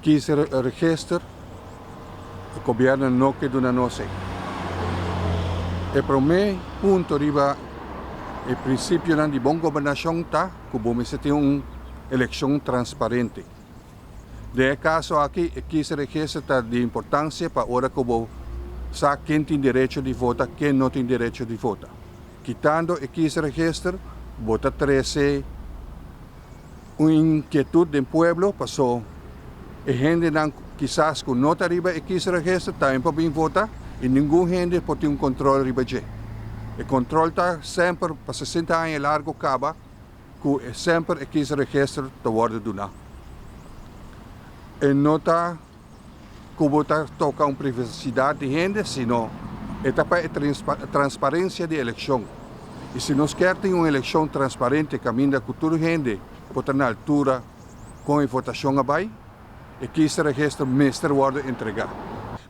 Kiesregister, e gobièrnu no ke duna nos ei. E promé punto riba e prinsipionan di bon gobernashon ta ku bo mester tin un elekshon transparente. Den e kaso aki e kiesregister ta di importansia pa ora ku bo sa ken tin derecho di vota, ken no tin derecho di vota. Kitando e kiesregister bo ta trese un inkietut den pueblo paso e hendenan kisas ku no ta riba e kiesregister tambe por bin vota i ningun hende por tin un kontrol riba dje. E kontrol ta semper pa 60 aña largo kaba ku semper e kiesregister ta wòrdu duná. E no ta ku bo ta toka un privasidat di hende, sino e ta pa e transparensia di elekshon. I si nos kier tin un elekshon transparente kaminda ku tur hende por ta na altura kon e votashon a bai, e kiesregister mester wòrdu entregá.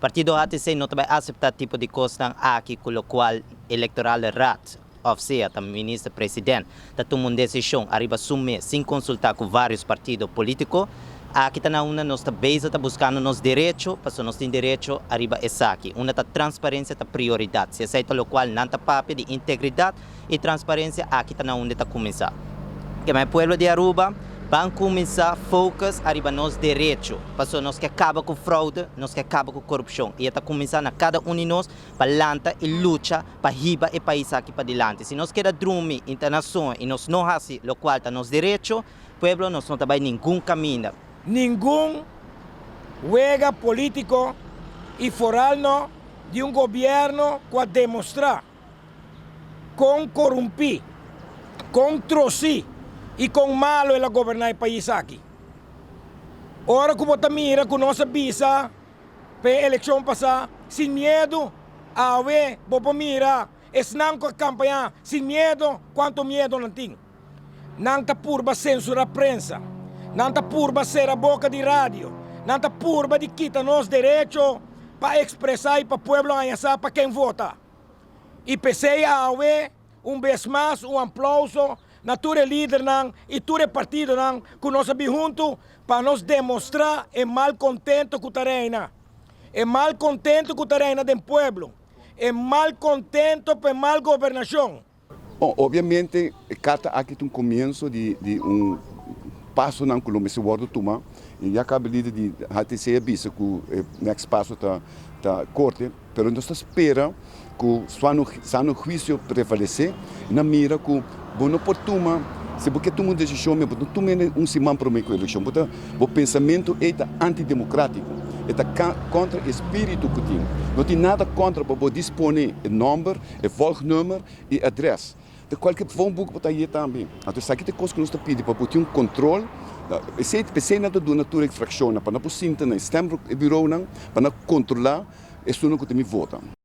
Partido HTC no ta bay acepta tipo di cosnan aki cu locual Electorale Raad of sea ta minister president ta tuma un decision ariba su mes sin consulta cu varios partido politico. Aki ta na unda nos ta bezig ta buscando nos derecho, pasobra nos tin derecho ariba esaki. Unda ta transparencia ta prioridad. Si esey ta locual nan ta papia di integridad y transparencia, aki ta na unda ta cuminsa. Kema e pueblo di Aruba, ban cuminsa focus ariba nos derecho, pasobra nos ke caba cu fraude, nos ke caba cu corupcion. Y e ta cuminsa na cada un di nos pa lanta y lucha pa hiba e pais aki padilanti. Si nos keda drumi internacion y nos no haci locual ta nos derecho, pueblo, nos no ta bay ningun caminda. Ningun wega politico y foral no di un gobierno cu a demostra con corumpi, con troci y con malo el a goberna e pais aki. Ora cu bo ta mira cu nos a bisa p'e eleccion pasa sin miedo, awe bo por mira esnan cu a campaña sin miedo cuanto miedo nan tin. Nan ta purba censura prensa, nan ta purba cera boca di radio, nan ta purba di kita nos derecho pa expresa y pa pueblo haña sa pa ken vota. Y p'esey awe un bes mas un aplauso na tur e lidernan y tur e partidonan cu nos a bin hunto pa nos demostra e malcontento cu ta reina. E malcontento cu ta reina den pueblo. E malcontento pa e mal gobernacion. Bon, obviamente e carta aki ta un comienzo di un pasonan cu lo mester wordo tuma y ya caba e lider di HTC a bisa cu e next paso ta corte, pero nos ta spera cu sano huicio prevalece y nan mira cu bo no por tuma, si bo ke tuma un decision bo no tuma un siman prome cu eleccion, bo ta bo pensamento ey ta antidemocratico, e ta contra e spirito cu tin, no tin nada contra pa bo dispone e nomber, e volgnummer y adres. Ta cualke phonebook bo ta haye tambe. Anto esaki ta e cos cu nos ta pidi pa bo tin un control. Esey p'esey nan ta duna tur e fraccionnan pa nan por sinta na e stembureaunan pa nan controla esunnan cu ta mi vota.